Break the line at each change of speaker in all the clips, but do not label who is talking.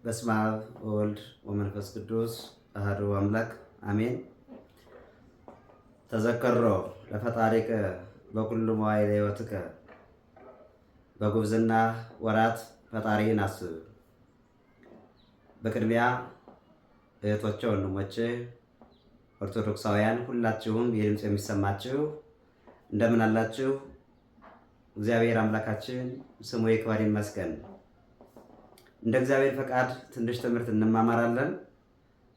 በስመ አብ ወወልድ ወመንፈስ ቅዱስ አሐዱ አምላክ አሜን። ተዘከሮ ለፈጣሪከ በኩሉ መዋዕለ ሕይወትከ፣ በጉብዝና ወራት ፈጣሪህን አስብ። በቅድሚያ እህቶቼ፣ ወንድሞቼ ኦርቶዶክሳውያን ሁላችሁም ይህ ድምፅ የሚሰማችሁ እንደምን አላችሁ? እግዚአብሔር አምላካችን ስሙ ይክበር ይመስገን። እንደ እግዚአብሔር ፈቃድ ትንሽ ትምህርት እንማማራለን።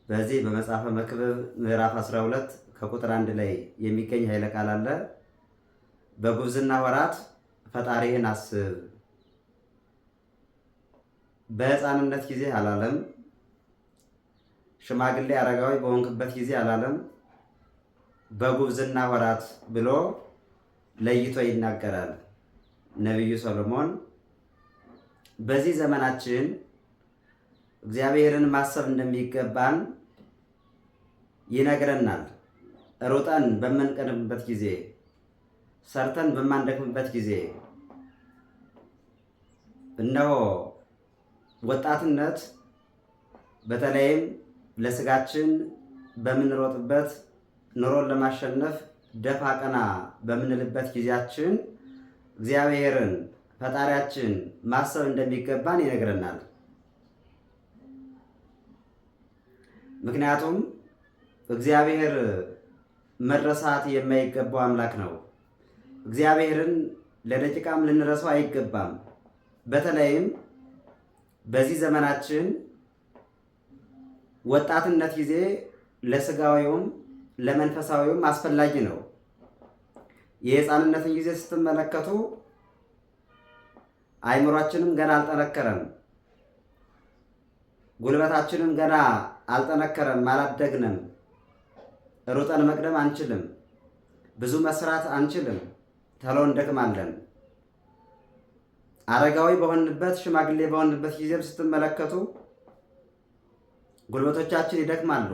በዚህ በመጽሐፈ መክብብ ምዕራፍ 12 ከቁጥር 1 ላይ የሚገኝ ኃይለ ቃል አለ። በጉብዝና ወራት ፈጣሪህን አስብ። በሕፃንነት ጊዜ አላለም። ሽማግሌ አረጋዊ በሆንክበት ጊዜ አላለም። በጉብዝና ወራት ብሎ ለይቶ ይናገራል ነቢዩ ሰሎሞን። በዚህ ዘመናችን እግዚአብሔርን ማሰብ እንደሚገባን ይነግረናል። ሩጠን በምንቀድምበት ጊዜ፣ ሰርተን በማንደክምበት ጊዜ እነሆ ወጣትነት በተለይም ለስጋችን በምንሮጥበት፣ ኑሮን ለማሸነፍ ደፋ ቀና በምንልበት ጊዜያችን እግዚአብሔርን ፈጣሪያችን ማሰብ እንደሚገባን ይነግረናል። ምክንያቱም እግዚአብሔር መረሳት የማይገባው አምላክ ነው። እግዚአብሔርን ለደቂቃም ልንረሳው አይገባም። በተለይም በዚህ ዘመናችን ወጣትነት ጊዜ ለስጋዊውም ለመንፈሳዊውም አስፈላጊ ነው። የሕፃንነትን ጊዜ ስትመለከቱ አይምሯችንም ገና አልጠነከረም፣ ጉልበታችንም ገና አልጠነከረም፣ አላደግንም። ሩጠን መቅደም አንችልም፣ ብዙ መስራት አንችልም፣ ተሎ እንደክማለን። አረጋዊ በሆንበት ሽማግሌ በሆንበት ጊዜም ስትመለከቱ ጉልበቶቻችን ይደክማሉ፣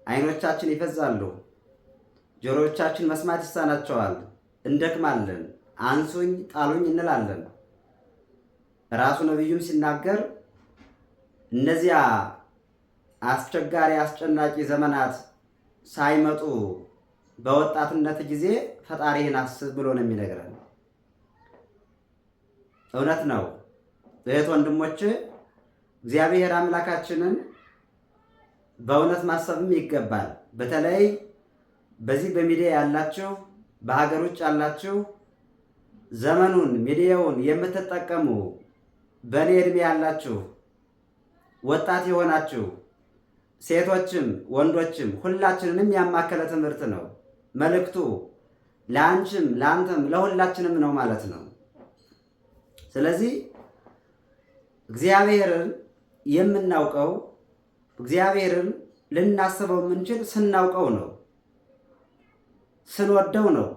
አይኖቻችን ይፈዛሉ፣ ጆሮዎቻችን መስማት ይሳናቸዋል፣ እንደክማለን፣ አንሱኝ ጣሉኝ እንላለን። ራሱ ነቢዩም ሲናገር እነዚያ አስቸጋሪ አስጨናቂ ዘመናት ሳይመጡ በወጣትነት ጊዜ ፈጣሪህን አስብ ብሎ ነው የሚነግረን። እውነት ነው እህት ወንድሞቼ፣ እግዚአብሔር አምላካችንን በእውነት ማሰብም ይገባል። በተለይ በዚህ በሚዲያ ያላችሁ፣ በሀገር ውጭ ያላችሁ፣ ዘመኑን ሚዲያውን የምትጠቀሙ፣ በእኔ እድሜ ያላችሁ ወጣት የሆናችሁ ሴቶችም ወንዶችም ሁላችንንም ያማከለ ትምህርት ነው። መልእክቱ ለአንቺም ለአንተም ለሁላችንም ነው ማለት ነው። ስለዚህ እግዚአብሔርን የምናውቀው እግዚአብሔርን ልናስበው የምንችል ስናውቀው ነው፣ ስንወደው ነው።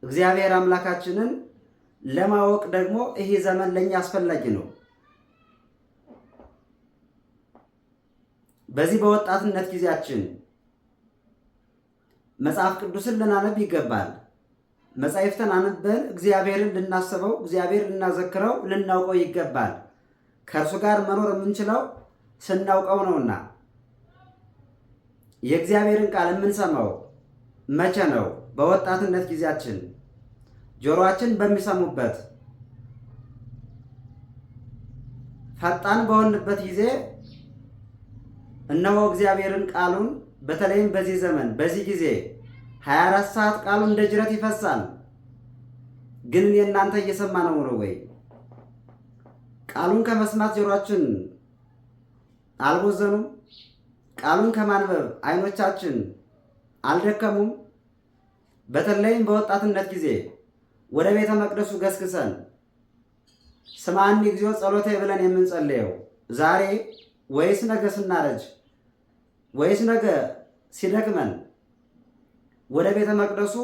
እግዚአብሔር አምላካችንን ለማወቅ ደግሞ ይሄ ዘመን ለእኛ አስፈላጊ ነው። በዚህ በወጣትነት ጊዜያችን መጽሐፍ ቅዱስን ልናነብ ይገባል። መጻሕፍትን አንበን እግዚአብሔርን ልናስበው፣ እግዚአብሔር ልናዘክረው፣ ልናውቀው ይገባል። ከእርሱ ጋር መኖር የምንችለው ስናውቀው ነውና። የእግዚአብሔርን ቃል የምንሰማው መቼ ነው? በወጣትነት ጊዜያችን ጆሮአችን በሚሰሙበት፣ ፈጣን በሆንበት ጊዜ እነሆ እግዚአብሔርን ቃሉን በተለይም በዚህ ዘመን በዚህ ጊዜ 24 ሰዓት ቃሉ እንደ ጅረት ይፈሳል። ግን የእናንተ እየሰማ ነው ነው ወይ? ቃሉን ከመስማት ጆሮአችን አልቦዘኑም? ቃሉን ከማንበብ አይኖቻችን አልደከሙም? በተለይም በወጣትነት ጊዜ ወደ ቤተ መቅደሱ ገስግሰን ስምዐኒ እግዚኦ ጸሎቴ ብለን የምንጸልየው ዛሬ ወይስ ነገ ስናረጅ ወይስ ነገ ሲደክመን ወደ ቤተ መቅደሱ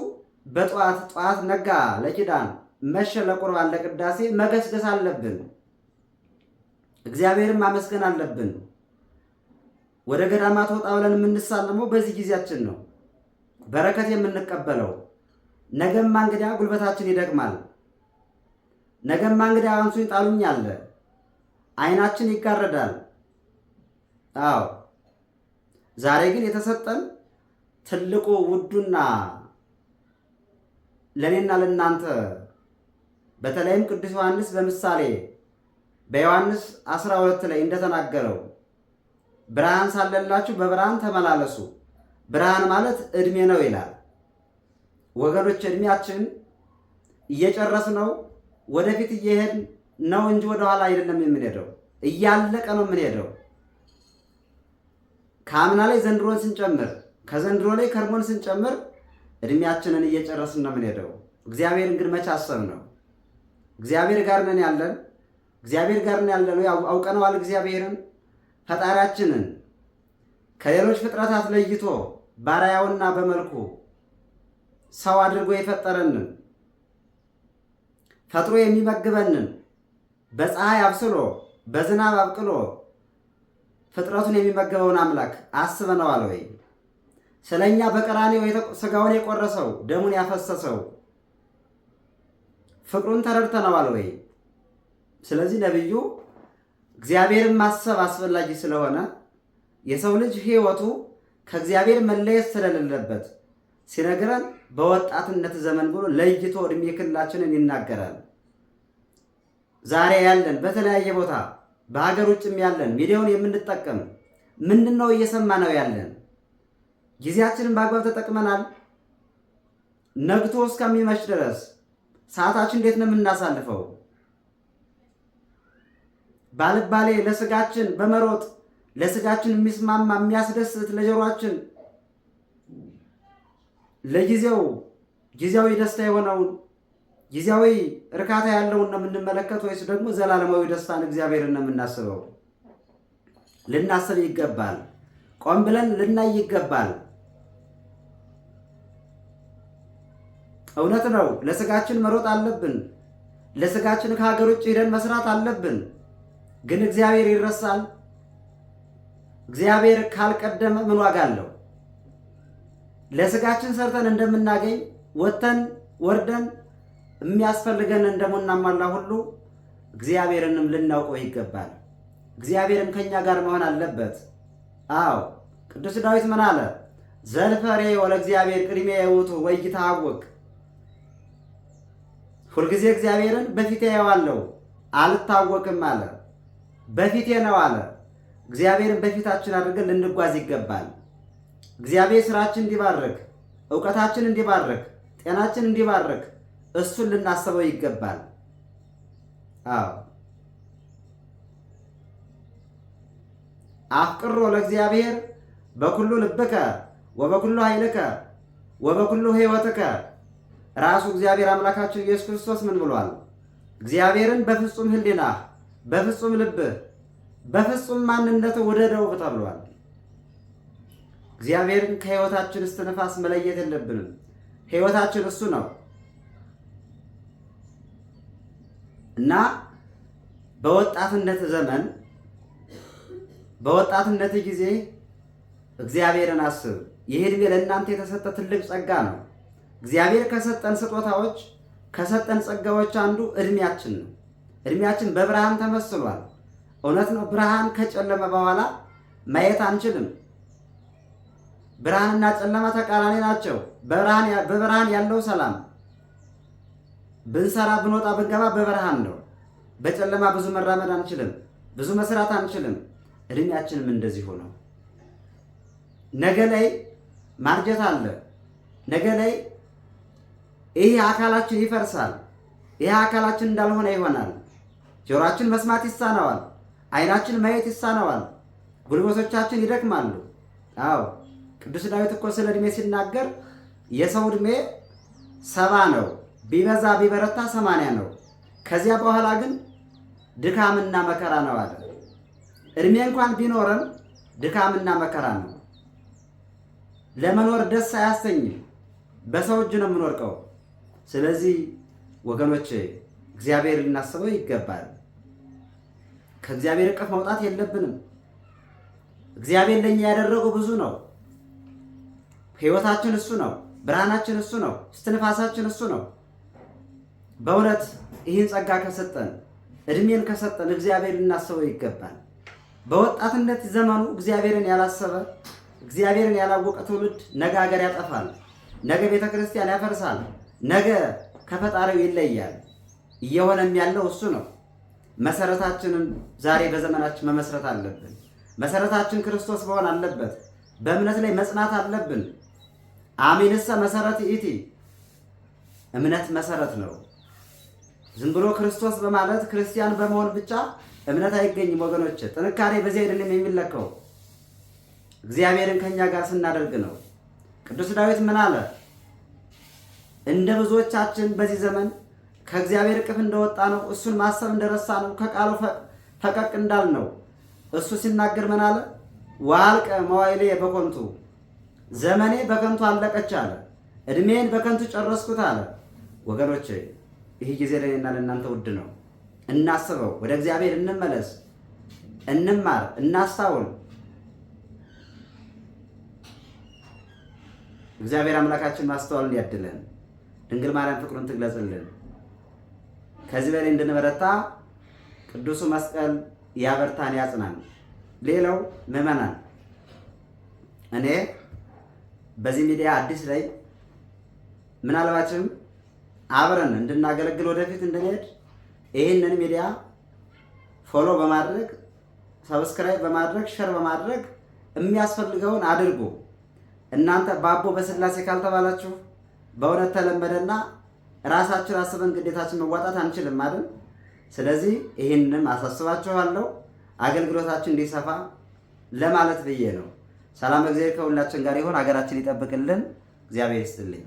በጠዋት ጠዋት ነጋ ለኪዳን መሸ ለቁርባን ለቅዳሴ መገስገስ አለብን። እግዚአብሔርን ማመስገን አለብን። ወደ ገዳማት ወጣ ብለን የምንሳለመው በዚህ ጊዜያችን ነው፣ በረከት የምንቀበለው። ነገማ እንግዲያ ጉልበታችን ይደክማል። ነገማ እንግዲያ አንሱኝ ጣሉኝ አለ። ዓይናችን ይጋረዳል። አዎ ዛሬ ግን የተሰጠን ትልቁ ውዱና ለእኔና ለእናንተ በተለይም ቅዱስ ዮሐንስ በምሳሌ በዮሐንስ 12 ላይ እንደተናገረው ብርሃን ሳለላችሁ በብርሃን ተመላለሱ። ብርሃን ማለት ዕድሜ ነው ይላል። ወገኖች ዕድሜያችን እየጨረስን ነው፣ ወደፊት እየሄድን ነው እንጂ ወደኋላ አይደለም የምንሄደው፣ እያለቀ ነው የምንሄደው። ከአምና ላይ ዘንድሮን ስንጨምር፣ ከዘንድሮ ላይ ከርሞን ስንጨምር እድሜያችንን እየጨረስን ነው የምንሄደው። እግዚአብሔርን ግን መቼ አሰብነው? እግዚአብሔር ጋር ነን ያለን፣ እግዚአብሔር ጋር ነን ያለን፣ አውቀነዋል። እግዚአብሔርን ፈጣሪያችንን ከሌሎች ፍጥረታት ለይቶ ባሪያውና በመልኩ ሰው አድርጎ የፈጠረንን፣ ፈጥሮ የሚመግበንን፣ በፀሐይ አብስሎ በዝናብ አብቅሎ ፍጥረቱን የሚመግበውን አምላክ አስበነዋል ወይ? ስለኛ በቀራንዮ ስጋውን የቆረሰው፣ ደሙን ያፈሰሰው ፍቅሩን ተረድተነዋል ወይ? ስለዚህ ነቢዩ እግዚአብሔርን ማሰብ አስፈላጊ ስለሆነ፣ የሰው ልጅ ሕይወቱ ከእግዚአብሔር መለየት ስለሌለበት ሲነግረን በወጣትነት ዘመን ብሎ ለይቶ እድሜ ክልላችንን ይናገራል። ዛሬ ያለን፣ በተለያየ ቦታ በሀገር ውጭም ያለን፣ ሚዲያውን የምንጠቀም ምንድን ነው እየሰማ ነው ያለን? ጊዜያችንን በአግባብ ተጠቅመናል? ነግቶ እስከሚመሽ ድረስ ሰዓታችን እንዴት ነው የምናሳልፈው? ባልባሌ ለስጋችን በመሮጥ፣ ለስጋችን የሚስማማ፣ የሚያስደስት፣ ለጆሯችን ለጊዜው ጊዜያዊ ደስታ የሆነውን፣ ጊዜያዊ እርካታ ያለውን ነው የምንመለከት ወይስ ደግሞ ዘላለማዊ ደስታን እግዚአብሔርን ነው የምናስበው? ልናስብ ይገባል። ቆም ብለን ልናይ ይገባል። እውነት ነው። ለስጋችን መሮጥ አለብን። ለስጋችን ከሀገር ውጭ ሂደን መስራት አለብን። ግን እግዚአብሔር ይረሳል? እግዚአብሔር ካልቀደመ ምን ዋጋ አለው? ለስጋችን ሰርተን እንደምናገኝ፣ ወጥተን ወርደን የሚያስፈልገን እንደምናሟላ ሁሉ እግዚአብሔርንም ልናውቀው ይገባል። እግዚአብሔርም ከኛ ጋር መሆን አለበት። አዎ ቅዱስ ዳዊት ምን አለ? ዘልፈ ርእዮ ለእግዚአብሔር ቅድሜየ ውእቱ ወኢይትሐወክ። ሁልጊዜ እግዚአብሔርን በፊቴ አየዋለሁ አልታወክም አለ። በፊቴ ነው አለ። እግዚአብሔርን በፊታችን አድርገን ልንጓዝ ይገባል። እግዚአብሔር ስራችን እንዲባርክ፣ እውቀታችን እንዲባርክ፣ ጤናችን እንዲባርክ እሱን ልናስበው ይገባል። አዎ አፍቅሮ ለእግዚአብሔር በኩሉ ልብከ ወበኩሉ ኃይልከ ወበኩሉ ሕይወትከ። ራሱ እግዚአብሔር አምላካችን ኢየሱስ ክርስቶስ ምን ብሏል? እግዚአብሔርን በፍጹም ሕሊናህ፣ በፍጹም ልብህ፣ በፍጹም ማንነትህ ውደደው ተብሏል። እግዚአብሔርን ከሕይወታችን እስትንፋስ መለየት የለብንም። ሕይወታችን እሱ ነው እና በወጣትነት ዘመን፣ በወጣትነት ጊዜ እግዚአብሔርን አስብ። ይህ ዕድሜ ለእናንተ የተሰጠ ትልቅ ጸጋ ነው። እግዚአብሔር ከሰጠን ስጦታዎች፣ ከሰጠን ጸጋዎች አንዱ እድሜያችን ነው። እድሜያችን በብርሃን ተመስሏል። እውነት ነው። ብርሃን ከጨለመ በኋላ ማየት አንችልም። ብርሃንና ጨለማ ተቃራኒ ናቸው። በብርሃን ያለው ሰላም፣ ብንሰራ፣ ብንወጣ፣ ብንገባ በብርሃን ነው። በጨለማ ብዙ መራመድ አንችልም፣ ብዙ መስራት አንችልም። እድሜያችንም እንደዚሁ ነው። ነገ ላይ ማርጀት አለ። ነገ ላይ ይህ አካላችን ይፈርሳል። ይህ አካላችን እንዳልሆነ ይሆናል። ጆሮአችን መስማት ይሳነዋል። ዓይናችን ማየት ይሳነዋል። ጉልበቶቻችን ይደክማሉ። አዎ ቅዱስ ዳዊት እኮ ስለ ዕድሜ ሲናገር የሰው ዕድሜ 70 ነው፣ ቢበዛ ቢበረታ 80 ነው። ከዚያ በኋላ ግን ድካምና መከራ ነው አለ። ዕድሜ እንኳን ቢኖረን ድካምና መከራ ነው። ለመኖር ደስ አያሰኝም። በሰው እጅ ነው የምንወድቀው። ስለዚህ ወገኖች እግዚአብሔር ልናስበው ይገባል። ከእግዚአብሔር እቅፍ መውጣት የለብንም። እግዚአብሔር ለእኛ ያደረገው ብዙ ነው። ሕይወታችን እሱ ነው። ብርሃናችን እሱ ነው። እስትንፋሳችን እሱ ነው። በእውነት ይህን ጸጋ ከሰጠን፣ እድሜን ከሰጠን እግዚአብሔር ልናስበው ይገባል። በወጣትነት ዘመኑ እግዚአብሔርን ያላሰበ፣ እግዚአብሔርን ያላወቀ ትውልድ ነገ ሀገር ያጠፋል፣ ነገ ቤተ ክርስቲያን ያፈርሳል፣ ነገ ከፈጣሪው ይለያል። እየሆነም ያለው እሱ ነው። መሰረታችንን ዛሬ በዘመናችን መመስረት አለብን። መሰረታችን ክርስቶስ መሆን አለበት። በእምነት ላይ መጽናት አለብን። አሚንሰ መሰረት ይእቲ፣ እምነት መሰረት ነው። ዝም ብሎ ክርስቶስ በማለት ክርስቲያን በመሆን ብቻ እምነት አይገኝም ወገኖች። ጥንካሬ በዚህ አይደለም የሚለካው፣ እግዚአብሔርን ከኛ ጋር ስናደርግ ነው። ቅዱስ ዳዊት ምን አለ? እንደ ብዙዎቻችን በዚህ ዘመን ከእግዚአብሔር እቅፍ እንደወጣ ነው፣ እሱን ማሰብ እንደረሳ ነው፣ ከቃሉ ፈቀቅ እንዳል ነው። እሱ ሲናገር ምን አለ? ወአልቀ መዋዕልየ በከንቱ፣ ዘመኔ በከንቱ አለቀች አለ። እድሜን በከንቱ ጨረስኩት አለ። ወገኖቼ ይህ ጊዜ ለእኔና ለእናንተ ውድ ነው። እናስበው፣ ወደ እግዚአብሔር እንመለስ፣ እንማር፣ እናስታውል። እግዚአብሔር አምላካችን ማስተዋልን ያድለን። ድንግል ማርያም ፍቅሩን ትግለጽልን። ከዚህ በላይ እንድንበረታ ቅዱሱ መስቀል ያበርታን፣ ያጽናን። ሌላው ምዕመናን፣ እኔ በዚህ ሚዲያ አዲስ ላይ ምናልባትም አብረን እንድናገለግል ወደፊት እንድንሄድ ይህንን ሚዲያ follow በማድረግ፣ subscribe በማድረግ፣ share በማድረግ የሚያስፈልገውን አድርጉ። እናንተ በአቦ በስላሴ ካልተባላችሁ በእውነት ተለመደና ራሳችን አስበን ግዴታችን መዋጣት አንችልም አይደል? ስለዚህ ይህንንም አሳስባችኋለሁ አገልግሎታችን እንዲሰፋ ለማለት ብዬ ነው። ሰላም እግዚአብሔር ከሁላችን ጋር ይሁን። ሀገራችን ይጠብቅልን። እግዚአብሔር ይስጥልኝ።